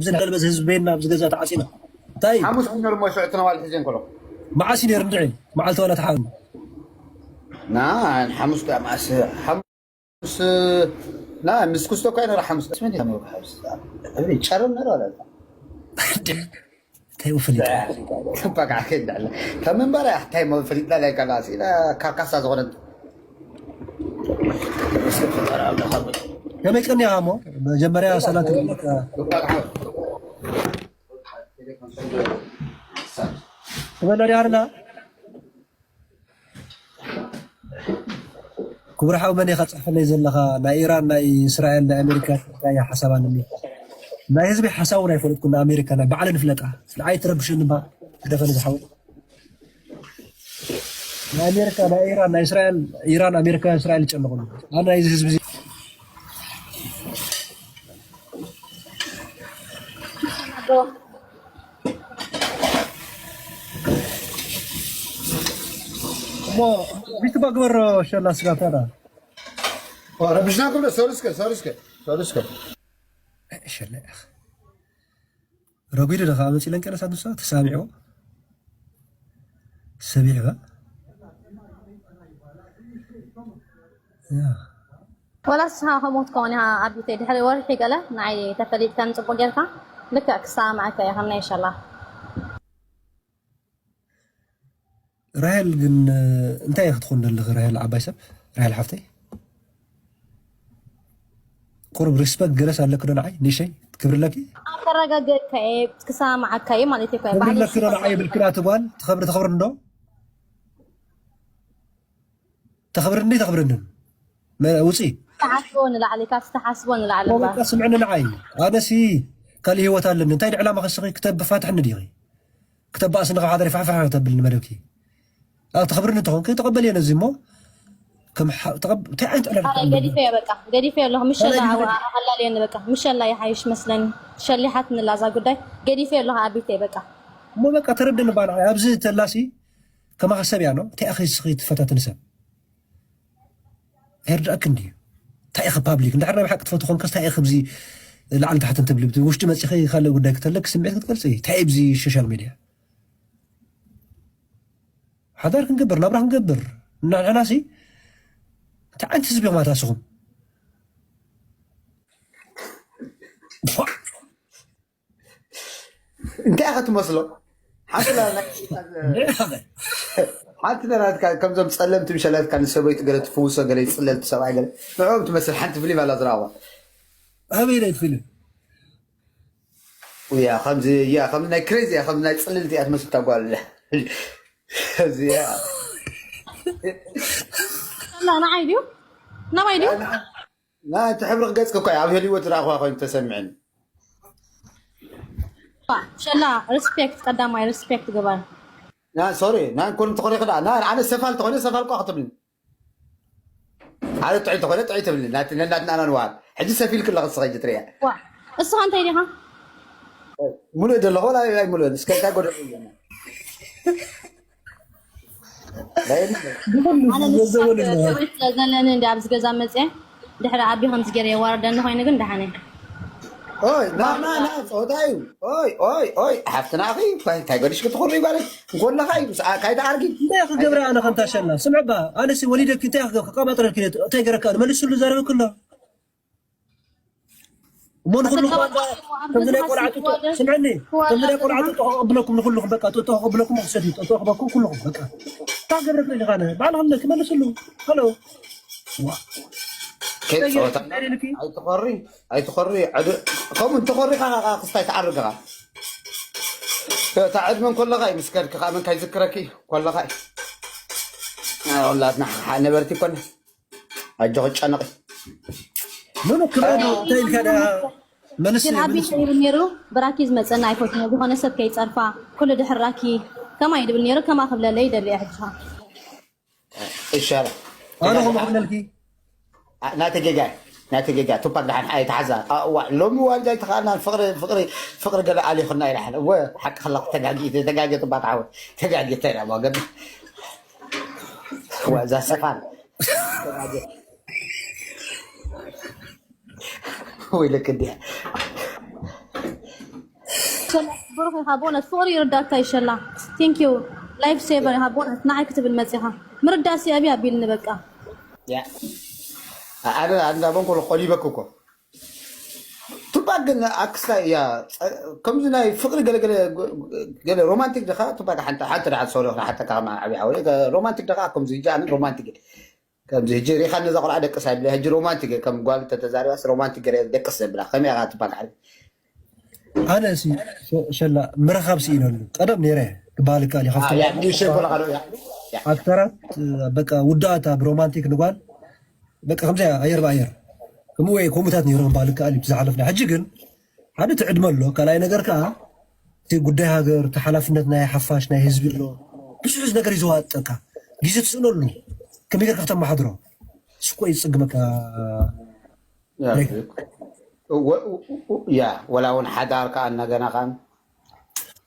ኣብዚ ንገልበዝ ህዝቢ ቤና ኣብዚ ገዛ ተዓፂና እንታይ ሓሙስ ነር ሞ ሽዑ ትነዋል ሕዜን ከሎ መዓስ እዩ ነይሩ እንድዒ መዓልቲ ዋላ ተሓ ና ሓሙስ ዳ መዓስ ሓሙስ ና ምስ ኩስቶ እኮ ነራ ሓሙስ ስመን ይኸም ሓሙስ እብሪ ጨረም ነራ ወላ እንታይ ፈሊጥ በቃ ከይዳለ ከም ምንባር እንታይ ሞ ፈሊጥና ላይ ካላስ ኢላ ካርካሳ ዝኾነ ከመይ ቀኒኻ እሞ መጀመርያ ሰላት ትበላ ዲኻ ክቡር ሓው መን ኢኻ ጽሕፈለይ ዘለኻ ናይ ኢራን ናይ እስራኤል ናይ ኣሜሪካ እንታይ ሓሳብ ኣለኒ ናይ ህዝቢ ሓሳቡ ናይ ፈለጥኩ ናይ ኣሜሪካ ናይ ባዕለ ንፍለጣ ስለ ኣይ ትረብሽኒ ባ ክደፈን ዝሓው ናይ ኣሜሪካ ናይ ኢራን ናይ እስራኤል ኢራን ኣሜሪካ እስራኤል ይጨንቁ ኣነ ናይ ህዝቢ ቢትባ ግበሮ ሸላ ስጋታና ረብሽና ክብሎ ሶሪ እስከ ሶሪ እስከ ሶሪ እስከ ሸላ ረጒዱ ዶ ከዓ መፂለን ቀለሳት ንሳ ተሳሚዑ ሰሚዑ ወላ ንስኻ ከምኡ ትከውን ኢኻ ኣቢተይ ድሕሪ ወርሒ ገለ ንዓይ ተፈሊጥካን ፅቡቅ ጌርካ ልክዕ ክሰማማዓካ እየ ከም ናይ ሸላ ራሄል ግን እንታይ ክትኾን ዘለኺ ራሄል ዓባይ ሰብ ራሄል ሓፍተይ ቁሩብ ሪስፐክት ገለስ ኣለኪ ዶ ንዓይ ንእሽተይ ክብሪ ኣለኪ ኣተረጋገጥካ እየ ክሰማማዓካ እየ ማለት እኮ ክብሪ ኣለኪ ዶ ንዓይ የብልክን ኣቲ ጓል ትኸብሪ ተኸብሪ እንዶ ተኽብርኒ ተኽብርንን ውፂ ተሓስቦ ንላዕሊ ካብ ዝተሓስቦ ንላዕሊ እባ በቃ ስምዕኒ ንዓይ ኣነሲ ካልእ ህይወት ኣለኒ እንታይ ንዕላማ ከስኺ ክተብፋትሕኒ ዲኺ ክተባእስኒ ካብ ሓደር ፋሕፋሕ ተብል ንመደብኪ ኣብ ተኽብርኒ እንተኾንኪ ተቐበልዮ ነዚ እሞ ከም ሓ- ተቐብ- እንታይ ዓይነት ዕላል ኣነ ገዲፈ እየ በቃ ገዲፈ ኣለኹ ምሸላ ኣዋ ኣላልየኒ በቃ ምሸላ ይሓይሽ መስለኒ ሸሊሓትኒ ላዛ ጉዳይ ገዲፈ ኣለኹ ኣቢተይ በቃ እሞ በቃ ተረደኒ ባና ኣብዚ ተላሲ ከማኻ ሰብ እያ ኖ እንታይ ኣኺ ስኺ ትፈታተኒ ሰብ ኣይርዳእክን ድዩ እንታይ ኢኺ ፓብሊክ እንድሕር ናይ ብሓቂ ትፈቱ ኮንከስ እንታይ ኢኺ ብዚ ላዕሊ ታሕትን ትብሊ ብቲ ውሽጢ መፂኺ ካልእ ጉዳይ ክተለክ ስምዒት ክትገልፂ እንታይ ብዚ ሶሻል ሚድያ ሓዳር ክንገብር ናብራ ክንገብር ንሕናሲ እንታይ ዓይነት ህዝቢ ኢኹም ኣታ ስኹም እንታይ ኢኻ ትመስሎ ሓንቲ ሓንቲ ናትካ ከምዞም ፀለምቲ ምሸላትካ ንሰበይቱ ገለ ትፍውሶ ገለ ይፅለልቲ ሰብኣይ ገለ ንዕኦም ትመስል ሓንቲ ፍሊም ኣላ ዝረኣዋ ኣበይ ናይ ፊልም ያ ከምዚ ያ ከምዚ ናይ ክሬዚ ያ ከምዚ ናይ ፅልልቲ እያ ትመስል ታጓል እዚያ ንዓይ ድዩ ናባይ ድዩ ና እቲ ሕብሪ ክገጽ እኮ ኣብ ሆሊዎድ ዝረኣኹዋ ኮይኑ ተሰሚዕኒ ሸላ ሪስፔክት ቀዳማይ ሪስፔክት ግበር ና ሶሪ ና ኩሉ ተኾሪኽ ዳ ና ኣነ ሰፋል ተኾነ ሰፋል ቋ ክትብልኒ ሓደ ጥዑይ ተኾነ ጥዑይ ትብልኒ ናቲ ነናትና ኣና ንዋሃብ ሕጂ ሰፊል ክለኽ ስኸጅ ትሪያ እሱ እንታይ ዲኻ ሙሉእ ደለኹ ወላ ኣይሙሉእን እስከ እንታይ ጎደሎ ኣለና ስለዘለኒ እንዲ ኣብዚ ገዛ መፅአ ድሕሪ ኣቢ ከምዚ ገይረ የዋርደኒ ኮይኑ ግን ደሓነ ኦይ ናና ና ፀወታ እዩ ኦይ ኦይ ኦይ ሓፍትና ኣኺ እንታይ ገዲሽ ክትኾኑ ይባለች እንኮለኻ እዩ ካይተዓርጊ እንታይ ክገብረ ኣነ ከምታ ሸላ ስምዕባ ኣነሲ ወሊደኪ እንታይ ክቀባጥረልኪ እንታይ ገረካ መልስሉ ዘረብክሎ እሞ ንኩሉ ኳንዳ ከምዚ ናይ ቆልዓ ጡጦ ስምዕኒ ከምዚ ናይ ቆልዓ ጡጦ ከቐብለኩም ንኩልኩም በቃ ጡጦ ከቐብለኩም ክሰድ ጡጦ ክበኩም ኩልኩም በቃ ካብ ገብረ ክልል ካነ ባዕልኩም ክመልስሉ ሎ ኣይትኸሪ ኣይትኸሪ ከምኡ እንተኸሪ ከዓ ክስታይ ተዓርግ ኻ እታ ዕድመን ኮለኻ እዩ ምስከድክ ከዓ መን ካይዝክረኪ ኮለኻ እዩ ላትና ነበርቲ ኮነ ኣጆኺ ጨነቒ ምኑ ክረዱ እንታይ ኢልካ ደኣ መልስ ግን ኣቢ እንታይ ይብል ነይሩ ብራኪ ዝመፀና ኣይፈትኖ ዝኾነ ሰብ ከይፀርፋ ኩሉ ድሕር ራኪ ከማይ ድብል ነይሩ ከማ ክብለለይ ይደሊ እየ ሕጂ ይሻለ ኣነ ከም ክብለልኪ ናተ ጌጋ ናተ ጌጋ ቱፓክ ደሓን ኣይተሓዛ እዋ ሎሚ ዋልጃ ኣይተኸኣልናን ፍቅሪ ፍቅሪ ፍቅሪ ገለ ኣሊኹና ኢላሕን እወ ሓቂ ከለኹ ተጋጊ ተጋጊ ቱፓክ ሓወ ተጋጊ እንታይ ዳማ ገቢ እዛ ሰፋን ወይለክ እንዲያ ብሩኽ ኢኻ ብእውነት ፍቕሪ ይርዳእካ ይሸላ። Thank you life saver ኢኻ ብእውነት ንዓይ ክትብል መፂኻ ምርዳእሲ ኣብይ ኣቢልኒ በቃ። ያ ኣነ ኣንዳ በንኮሎ ቆሊበክ እኮ ቱፓክ ግን ኣክስታይ እያ። ከምዚ ናይ ፍቕሪ ገለገለ ገለ ሮማንቲክ ድኻ ቱፓክ ሓንቲ ሓንቲ ድሓት ሶሪ ሓተካ ከማ ዓብይ ሓወይ ሮማንቲክ ድኻ ከምዚ ጃን ሮማንቲክ ከምዚ ሕጂ ሪኻ ነዛ ቆልዓ ደቅስ ኣይብለ ሕጂ ሮማንቲክ ከም ጓል ተተዛሪባስ ሮማንቲክ ገረ ደቅስ ዘብላ ከመይ ኢኻ ትባል ሓደ ኣነ ሲ ሸላ ምርኻብ ስኢነሉ ቀደም ነይረ ክበሃል ይከኣል እዩ። ካብቶም ያ ንእሽተይ ቆልዓ ዶ ያ ያ ኣክተራት በቃ ውዳእታ ብሮማንቲክ ንጓል በቃ ከምዚ ኣየር ብኣየር ከምኡ ወይ ከምኡታት ነይሩ ክበሃል ይከኣል እዩ። ዝሓለፍና ሕጂ ግን ሓደ እቲ ዕድመ ኣሎ። ካልኣይ ነገር ከዓ እቲ ጉዳይ ሃገር እቲ ሓላፍነት ናይ ሓፋሽ ናይ ህዝቢ ኣሎ። ብዙሕ ነገር እዩ ዘዋጠካ ግዜ ትስእነሉ ከመይ ጌርካ ከተመሓድሮ ስኮ ይፅግመካ ያ ወላ እውን ሓዳር ከዓ እናገና ከዓ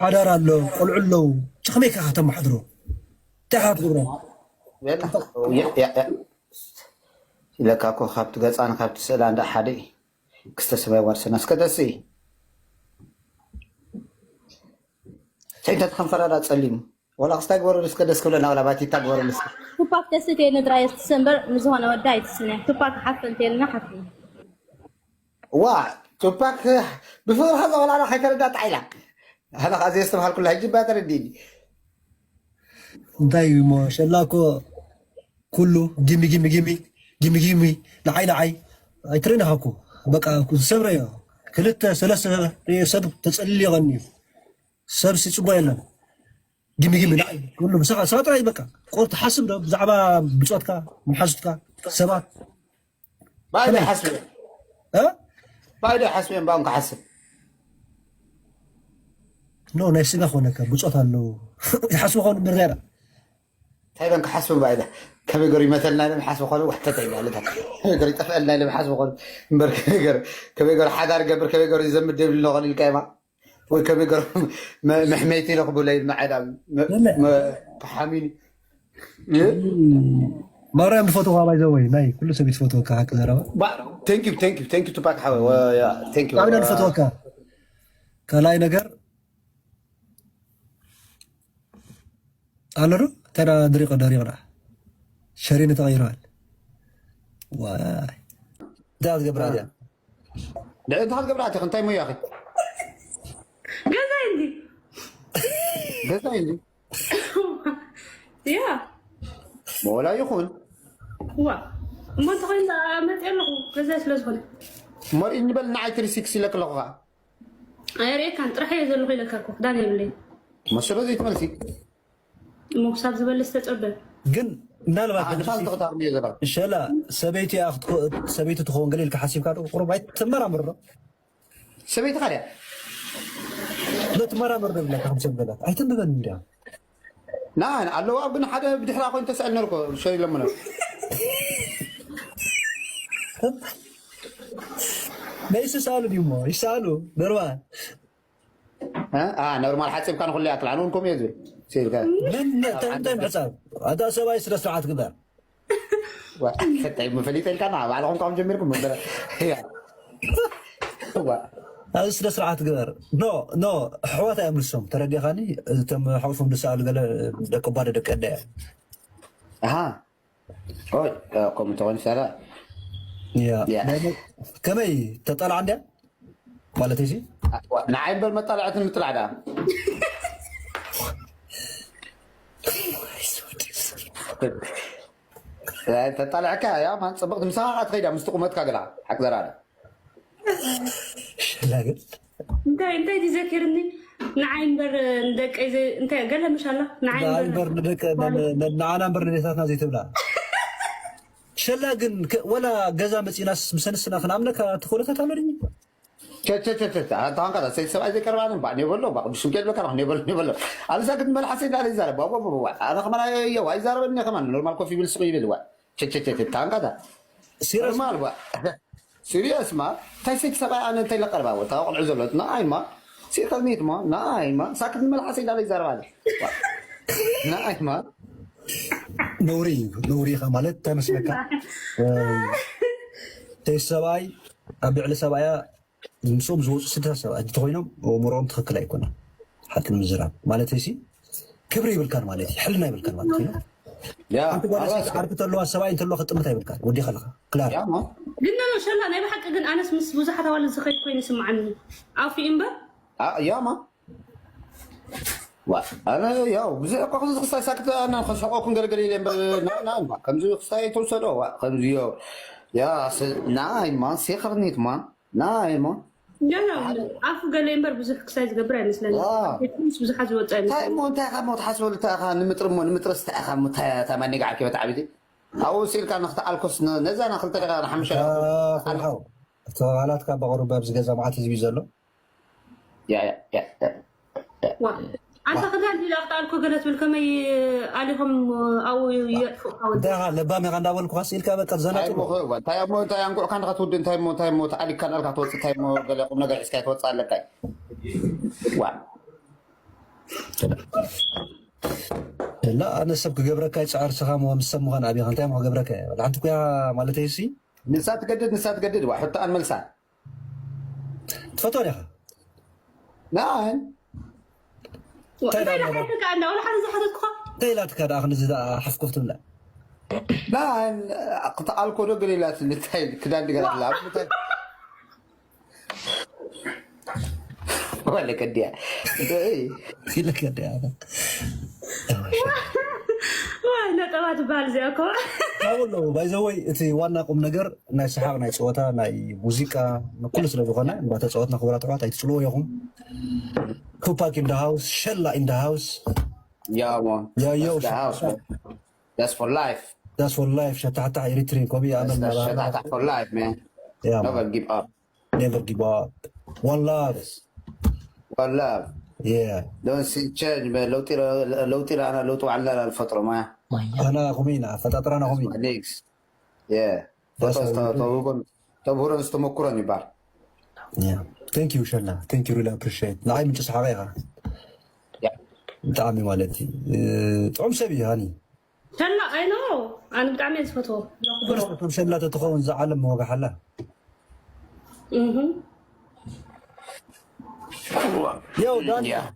ሓዳር ኣሎ ቆልዑ ኣለዉ ከመይ ካ ከተመሓድሮ እንታይ ካ ትገብሮ ኢለካ እኮ ካብቲ ገፃን ካብቲ ስእላ እንዳ ሓደ እዩ ክስተ ሰማይ ዋርሰና እስከ ደስ እዩ ሰይታት ከንፈራዳ ፀሊም ወላ ክስታይ ግበሩ እስከ ደስ ክብለና ወላ ባቲታ ግበሩ እስከ ቱፓክ ደስ ትየኒ ጥራይ ትስእን እምበር ንዝኾነ ወዳ ኣይትስእን እያ። ቱፓክ ሓፍ እንተልና ሓፍ እያ። ዋ ቱፓክ ብፍቕርኻ ዘበላዕና ከይተረዳእታ ኢላ ኣነ ከዓ ዘየስተብሃልኩላ ሕጂ እባ ተረዲእኒ እንታይ እዩ እሞ ሸላ እኮ ኩሉ ጊሚ ጊሚ ጊሚ ጊሚ ጊሚ ንዓይ ንዓይ ኣይትርእን ኢኻ እኮ በቃ ዝሰብረዮ ክልተ ሰለስተ ርእየ ሰብ ተፀሊሊቐኒ እዩ ሰብ ሲፅቦ የለን ጊሚ ጊሚ ንዓይ ኩሉ ብስኻ ስኻ ጥራይ በቃ ቆር ትሓስብ ዶ ብዛዕባ ብፆትካ መሓዙትካ ሰባት ባይደ ሓስብ እ? ባይደ ሓስብ እዮም ባውን ክሓስብ ኖ ናይ ስጋ ኮነካ ብፆት ኣለዉ ይሓስቡ ኾኑ ምርያዳ እንታይ ኢሎም ክሓስቡ ባይዳ ከመይ ገሩ ይመተልና ኢሎም ይሓስቡ ኾኑ ዋሕተት ኣይባልታ ከመይ ገሩ ይጠፍአልና ኢሎም ይሓስቡ ኾኑ እምበር ከመይ ገሩ ከመይ ገሩ ሓዳር ገብር ከመይ ገሩ ይዘምድ ደብል ነኾን ኢልካ ይማ ወይ ከመይ ገሩ መሕመይቲ ኢሎ ክብለ ኢልና ዓይዳ ተሓሚኒ ማርያም ንፈትዋ ባይዘወይ ናይ ኩሉ ሰብ ትፈትወካ ሓቂ ዘረባ ቴንክ ዩ ቴንክ ዩ ቴንክ ዩ ቱፓክ ሓወ ቴንክ ዩ ብጣዕሚ ኢና ንፈትወካ ካልኣይ ነገር ኣሎ ዶ እንታይ ደሪቀ ደሪቅና ሸሪኒ ተቀይረዋል ዋይ እንታይ ክትገብራ እያ እንታይ ክትገብራ ኣቲ እንታይ ሞያ ኺ ገዛይ እንዲ ገዛይ እንዲ ያ ሞላ ይኹን ዋ እሞ እንተኮይኑ መፅእ ኣለኹ ገዛይ ስለዝኾነ መርኢኒ በል ንዓይ ትሪ ሲክስ ኢለክ ኣለኹ ከዓ ኣይርእየካን ጥራሕ እየ ዘለኹ ኢለካ እኮ ክዳን የብለይ መሰሎ ዘይትመልሲ እሞ ክሳብ ዝበልስ ተፀበ ግን ምናልባት ንፋስ ተኸታርኒ እየ ዘለኹ ሸላ ሰበይቲ እያ ክትኮ- ሰበይቲ ትኸውን ገለ ኢልካ ሓሲብካ ዶ ቁሩብ ኣይትመራምር ዶ ሰበይትኻ ድያ ዶ ትመራመር ዶ ብላካ ከም ሰብ ገላት ኣይትንብበን እንዲያ ና ኣለዋ ግን ሓደ ብድሕራ ኮይኑ ተስዕል ነርኮ ሸ ኢሎምነ ናይ ይስኣሉ ድዩ እሞ ይስኣሉ ደርባ ኖርማል ሓፂብካ ንኩሉ ኣክል ኣነ እውን ከምኡ እየ ዝብል ሲልካ ምን እንታይ እንታይ ምሕፃብ ኣታ ሰብኣይ ስነ ስርዓት ግበር እንታይ መፈሊጠ ኢልካ ና ባዕልኹም ካብ ጀሚርኩም መበረ ኣብዚ ስነ ስርዓት ግበር ኖ ኖ ኣሕዋት እዮም ንሶም ተረዲኻኒ እቶም ሓቁፎም ዝሰኣሉ ገለ ደቂ ባዶ ደቂ ኣደ እዮም ኣሃ ኦይ ከምኡ እንተኾይኑ ሰራ ያ ከመይ ተጣልዓ እንድያ ማለት እዚ ንዓይ እምበር መጣልዐትን ምጥላዕ ደኣ ተጣልዕካ ያ ማን ፅብቕቲ ምሳኻ ትኸይዳ ምስቲ ቁመትካ ገላ ሓቂ ዘራዳ ሽላግል እንታይ እንታይ ድዩ ዘኪርኒ ንዓይ እምበር ንደቀይ ዘይ እንታይ ገለ ምሽ ኣላ ንዓይ እምበር ንደቀ ንዓና እምበር ንዴታትና ዘይትብላ ሸላ ግን ወላ ገዛ መፂናስ ምሰንስና ክንኣምነካ ተኽእሎታት ኣሎ ድዩ ተኾንካ ሰይቲ ሰብኣይ ዘይቀርባ ባዕ ኔበሎ ባዕ ቅዱስ ሚካኤል በካ ኔበሎ ኔበሎ ኣነሳ ግን መልሓሰ እንዳለ ይዛረብ ኣነ ከማን የዋ ይዛረበኒ ከማን ኖርማል ኮፍ ይብል ስቕ ይብል ዋ ቸቸቸቸ ታንካታ ኖርማል ዋ ሲሪየስ ማ እንታይ ሰይቲ ሰብኣይ ኣነ እንታይ ለቀርባ ወታ ቆልዑ ዘሎት ንኣይ ማ ሲከልኒት ማ ንኣይ ማ ሳክት መልሓሰ እንዳለ ይዛረብ ኣለ ንኣይ ማ ነውሪ እዩ ነውሪ ኢኻ ማለት እንታይ መስለካ ሰይቲ ሰብኣይ ኣብ ልዕሊ ሰብኣያ ምስኦም ዝወፁ ስድራ ሰባት እንተኮይኖም ኣእምሮኦም ትክክል ኣይኮነን። ሓቂ ንምዝራብ ማለት ሲ ክብሪ ይብልካን ማለት እዩ፣ ሕልና ይብልካን ማለት እዩ። ያ ሓንቲ ጓል ኣባስ ኣንስተይቲ ዓርኪ ተለዋ፣ ሰብኣይ እንተለዋ ክጥምት ኣይብልካን። ወዲኻ ኣለኻ ክላር ያማ ግን ኖ ሸላ ናይ ብሓቂ ግን ኣነስ ምስ ብዙሓት ኣዋልድ ዝኸይድ ኮይኑ ይስምዓኒ። ኣፉ እምበር ኣ- ያማ ዋ ኣነ ያው ብዙሕ እኮ ከምዚ ክስታይ ሳክት ኣና ከሸቆ ክንገልገል ኢለ እምበር ና ና ማ ከምዚ ክስታይ ተውሰዶ ዋ ከምዚ ዮ ያ ስ- ናይ ማ ሴክርኒት ማ ናይ ማ ገና ኣፉ ገለ እምበር ብዙሕ ክሳይ ዝገብር ኣይመስለኒ። ዋ ምስ ብዙሓት ዝወፀ እንታይ ኣይመስለኒ። እሞ እንታይ ኢኻ እሞ ትሓስበሉ እንታይ ኢኻ ንምጥር እሞ ንምጥርስ እንታይ ኢኻ እሞ እንታይ እታ ማን ጋር ከበታ ዓቢቲ ኣብኡ ስኢልካ ንክትኣልኮስ ነ- ነዛ ና ክልተ ደቂቃ ንሓሙሽተ ደቂቃ ፍርሓው፣ እቲ ባላትካ በቅሩብ ኣብዚ ገዛ መዓት ህዝቢ እዩ ዘሎ። ያ ያ ያ ያ ዋ፣ ኣንተ ክዳን ዲላ ክትኣልኮ ገለ ትብል ከመይ ኣሊኹም ኣብኡ የጥፍኡካ ወዲ እንታይ ኢኻ ለባም ኢኻ እንዳበልኩ ካስ ኢልካ በቃ ዘናጥሎ እንታይ እሞ እንታይ እሞ እንታይ ኣንቁዕካ ንካ ትውድ እንታይ እሞ እንታይ እሞ ተኣሊካ ናልካ ትወፅእ እንታይ እሞ ገለ ቁም ነገር ሒዝካ ትወፅእ ኣለካ ዋ ላ ኣነ ሰብ ክገብረካ ይፅዕር ስኻ ሞ ምስ ሰብ ምዃን ኣብኻ እንታይ ሞ ክገብረካ እየ ሓንቲ ኩያ ማለት እዩሲ ንሳ ትገድድ ንሳ ትገድድ ዋ ሕቶኣን መልሳን ትፈትዋ ዲኻ ናን እንታይ እንታይ ዳሞ ሓተካ እንዳ ወላ ሓደ ዝሓተትኩኻ እንታይ ኢላትካ ደኣ ክንዚ ደኣ ሓፍኩፍ ትብላ ናን ክትኣልኮ ዶ ገለ ኢላት እንታይ ክዳን ድገራትላ ወለ ከዲያ ኢለካ ዲኣ ዋይ ነጠባ ትበሃል እዚኣ እኮ ታውሎ ባይዘወይ እቲ ዋና ቁም ነገር ናይ ሰሓቅ ናይ ፀወታ ናይ ሙዚቃ ንኩሉ ስለ ዝኾነ እንዳተፀወትና ክቡራት ኣሕዋት ኣይትፅልዎ ኢኹም። ቱፓክ in the house፣ ሸላ in the house። ያሞ ያዮ That's for life That's for life። ሸታሕታሕ ኤሪትሪ ኮቢ ኣመል ናባና ሸታታ for life man Yeah, never man. give up Never give up. One love. one love Yeah. don't see change man ለውጢ ለውጢ ራና ለውጢ ባዕልና ኢና ንፈጥሮ ማያ ኣና ኹሚና ፈጣጥራና ኹሚና ኒግስ የ ተብሁሮን ዝተመኩሮን ይባል Yeah. Thank you ሸላ። Thank you, really appreciate። ንዓይ ምንጭ ሰሓቀ ኢኻ። Yeah. ብጣዕሚ ማለት እዩ። ጥዑም ሰብ እዩ ሃኒ። ሸላ ኣይ ኖ ኣነ ብጣዕሚ እየ ዝፈትዎ ዘኽብሮ ከም ሸላ ተትኸውን እዛ ዓለም ምወጋሓላ። እህ ያው ዳኒ Yeah.